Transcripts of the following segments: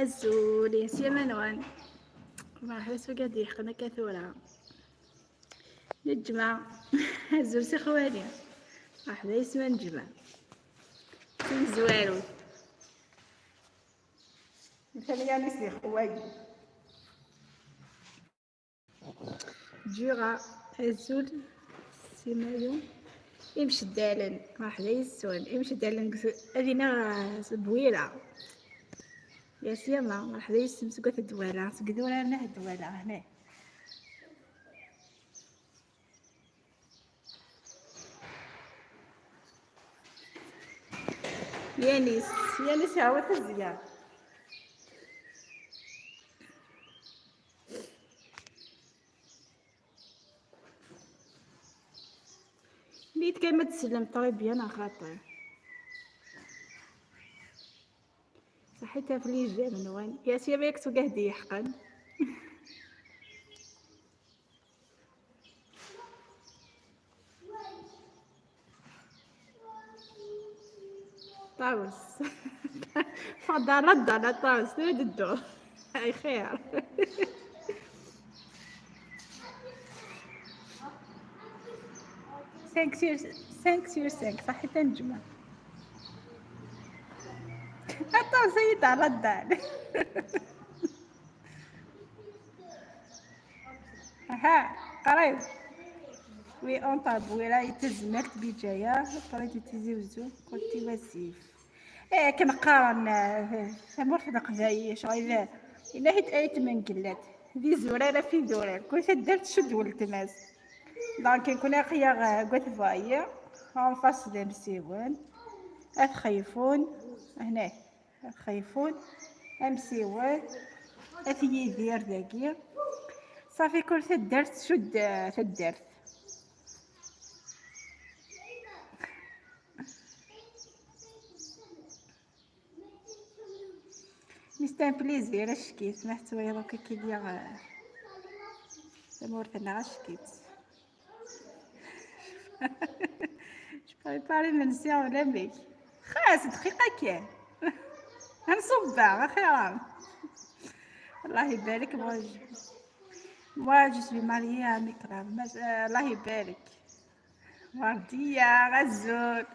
الزول يا سيمانوان مرحبا سوقادي حقنا كثورة نجمع الزول سي خوالي مرحبا يسمى نجمع زوالو مثلا يعني سي خوالي جورا الزول سيمانو يمشي دالن مرحبا يسون يمشي دالن هذينا بويرة يا سيما مرحبا يسم سقات الدوالة سقدولا نه الدوالة هنا يانيس يانيس هو تزيا ليت كان ما تسلم طري بيان خاطر صحيتها في لي من وين يا سيما ياك سوق هدي حقا طاوس فضل رد على طاوس تريد الدور اي خير 5 sur 5 sur 5 صحيت نجمة حتى سيد على الدار ها قريب وي اون طاب ولا يتزمرت بجاية قريت تيزي وزو قلتي وسيف ايه كنقارن ثمورت القبايل شغل إلا هيت ايت من قلات ذي زرارة في زرار كل درت شد ولتماس دونك نكون قيا قوت فايا اون فاس ديال مسيون اتخيفون هنا اتخيفون امسيون اثيدير داكي صافي كل تدرت شد تدرت ميستان بليزير اشكيت سمحت ويا دوكا كي دير تمورتنا اشكيت بريباري من سير ولا ميك خلاص دقيقة كان نصبع أخيرا الله يبارك moi je suis mariée à مكرم الله يبارك وردية غزول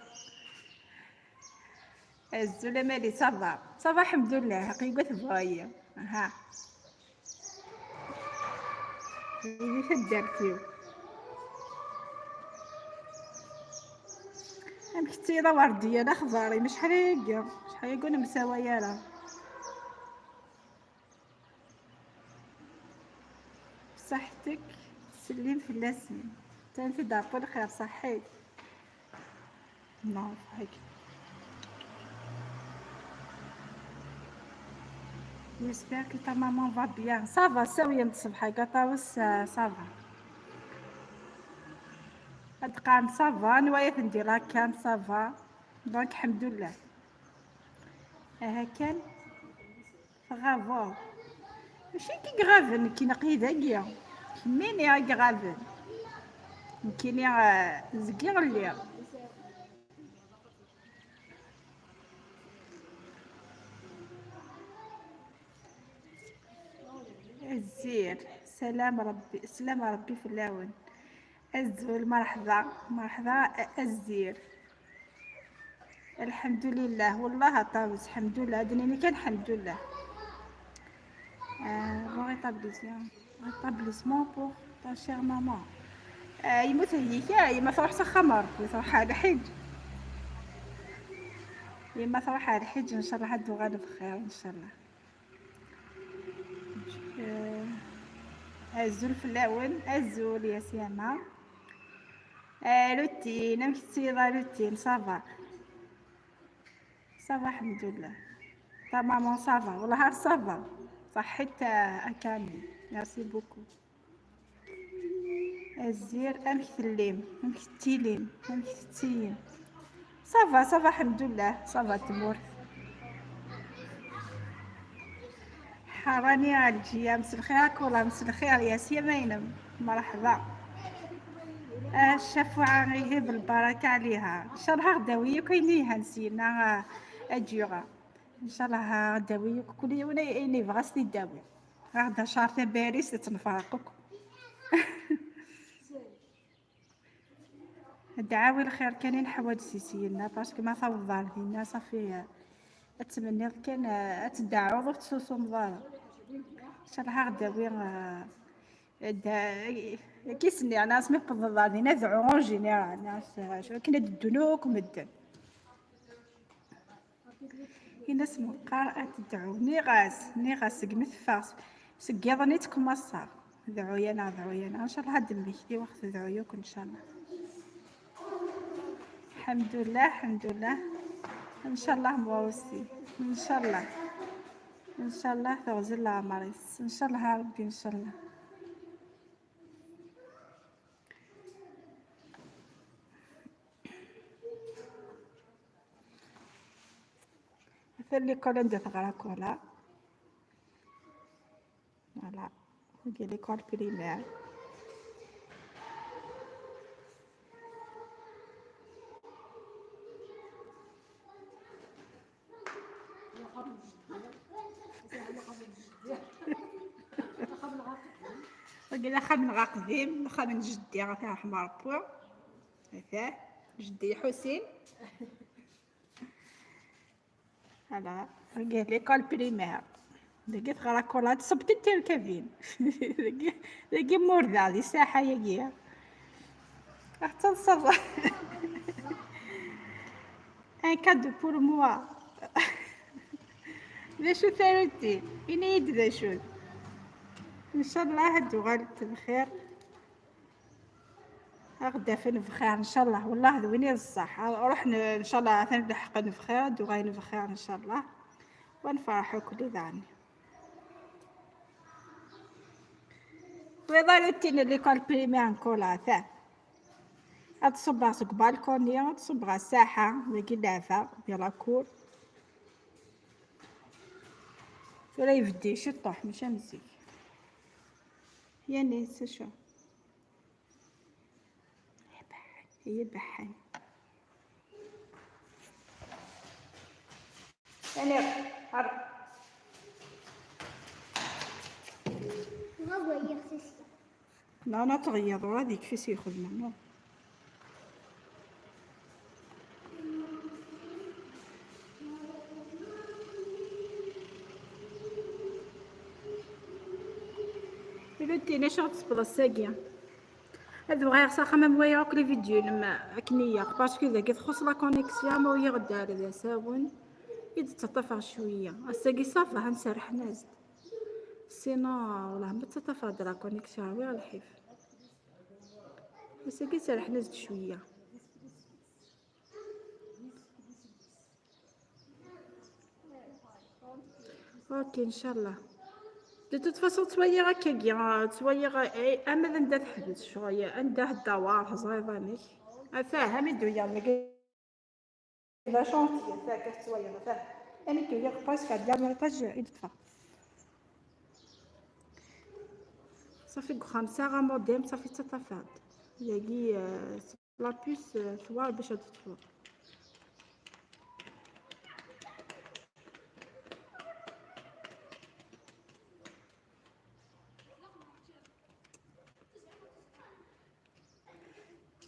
الزول مالي ça va ça va الحمد لله حقيقة بغاية ها اللي درتيو ام كتيرة وردية لا خضاري مش حريقة شحال يقول مساوية لا بصحتك سليم في اللسن تنفي دابو الخير صحيت نعم هيك J'espère que ta maman va bien. Ça va, سوية الصبح قطاوس ça va. أتقان ça va نوايا ندير كان ça va donc الحمد لله. ها كان غافو ماشي كي غافن كي نقي داكيا كميني غافن كيني زكي غلي الزير سلام ربي سلام ربي في اللاون الزول مرحبا مرحبا الزير الحمد لله والله طاوس الحمد لله دنيني كان الحمد لله. Bon rétablissement pour ta chère maman. يموت هيك يما تروح تخمر تروح على حج يما تروح على الحج ان شاء الله هادو غالب بخير ان شاء الله. الزول في اللاون الزول يا سيما روتين امشي روتين ça va ça va الحمد لله ta maman ça va والله ça va صحيت اكامل merci beaucoup. الزير امشي تليم امشي تيليم امشي تيم ça va ça va الحمد لله ça va تمور حراني على الجيا مس الخير كولا مس الخير يا سيما مرحبا. الشفوعة غير بالبركة عليها شرها غداوية كاينيها نسينا أجيغا ان شاء الله غداوي كل يوم اللي بغا داوي غدا شهر باريس تنفرقك. الدعاوي الخير كاينين حوايج سيسينا parce que ما ثوض دينا صافي اتمنى كان اتدعو تسوسو مضارة. ان شاء الله غداوي كيسني انا سمي بضل دينا ذعو en général كاين الدنوك مدن الناس مقار تدعو نيغاس قمث سقيضني تكمصر ذعويانا ذعويانا ان شاء الله هاد ميكتي وقت ذعويوك ان شاء الله. الحمد لله الحمد لله ان شاء الله moi aussi ان شاء الله ان شاء الله تغزل العمريس ان شاء الله ربي ان شاء الله. مثل l'école عندها ثغرا كولا voilà l'école primaire. قال خا من قديم خا من جدي غا حمار بو هذا جدي حسين. voilà قال l'école primaire دقيت غرا كولا تصبت انت الكافين دقي موردا دي ساحة ياكيا حتى نصر un cadeau pour moi. ذا شو ثاروتي إني يد ذا شو ان شاء الله هادو غالت بخير غدا فين بخير ان شاء الله. والله ذويني الصح روح ان شاء الله ثاني بخير دو غاين بخير ان شاء الله ونفرحو كل ذاني. ويضالو l'école primaire نكولا ثا تصب راسك بالكونيا تصب غا الساحة ذاك اللعفة ديال la cour ولا يفدي شي طوح ماشي مزيك هي نيس شو هي بحان يعني هرب. لا لا تغيض ولا ديك في سي خدمة non. إلا شغل تصبر الساقية هذا بغا يغسل خمام ويا les vidéos لما كنيا parce que إذا تخص la connexion ما ويا غدا هذا ساون يد شوية الساقي صافي هنسرح نازل sinon والله ما تطفى la connexion ويا الحيف الساقي سرح نازل شوية. OK ان شاء الله de toute façon توايا هكاكي توايا اما عندها تحبس شوية عندها الدوار صغيرانيك فاهم يدويا لا chantier فا كتوايا فا انا دويا parce que ديال باج يدفع صافي خمسة غا موديم صافي تطفات ياكي la puce ثوار باش تطفى.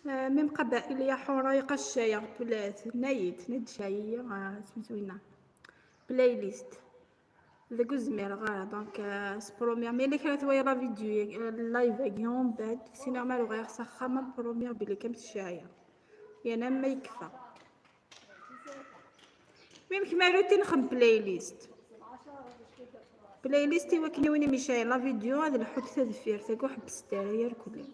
même قبائل يا حورا يقشايا بلات نايت ندشايا سميتو playlist ذاك الزمير غا donc سبروميير mais اللي كانت ويا la vidéo ال live اكيون بعد c'est normal غير خصها خمم première بلي كامت الشايا يعني ما يكفى même كيما روتين نخدم playlist playlist ايوا كني وين مشاي la vidéo هذا الحوت تدفير تاكو حبس الدارية الكل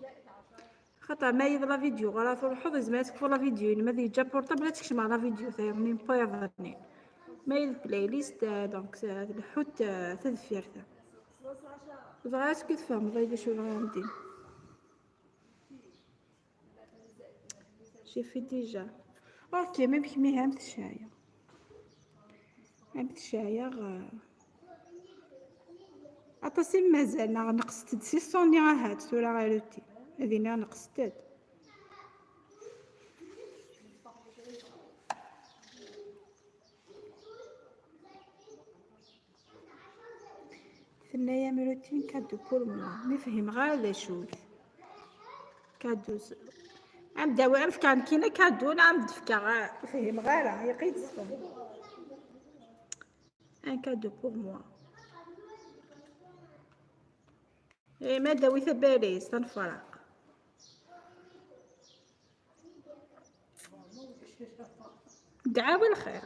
خاطر ما يض la vidéo غرا تروحو زعما تكفو la vidéo ما ديجا portable تكشم la vidéo تاع منين با يضني ما يض playlist donc الحوت تدفير تا بغات كتفهم بغيت شو بغا ندير j'ai fait déjà. OK même كمي هم تشايا هم تشايا اطاسي مازال نقصت سي سوني هاد سورا غيروتي هذه نقصت. ثنايا ميروتين cadeau pour moi. مي فهم غير ذا شوت cadeau عم داوي عم فكان كينا cadeau نعم دفكا فهم غير يقيد un cadeau pour moi. إيه ما داوي باريس تنفرق. دعاوي الخير.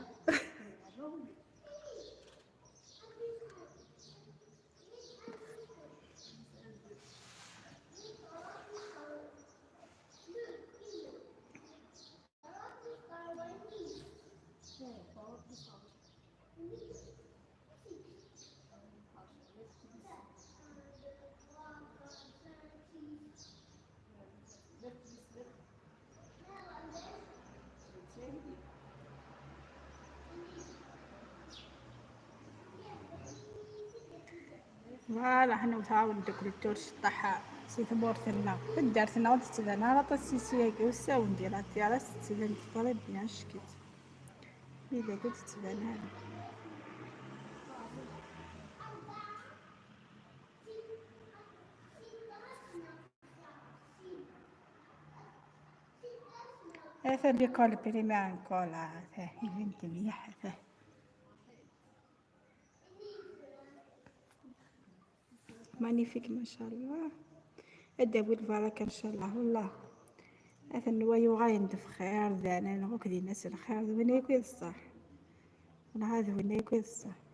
voilà حنا وتعاون دوك التورش طاح سي ثمورتنا دارتنا وتتبان راه طاسيسياكي والساون ديالها تيرا تتبان très bien شكيت إذا كنت تتبان هذا. هذا l'école primaire نكولا هذا بنت مليح هذا. magnifique ما شاء الله. اداوي البركة ان شاء الله. والله هذا النوايا غايندف خير ذانا نغوك دي الناس الخير وين يكون الصح. والله هذا وين يكون الصح.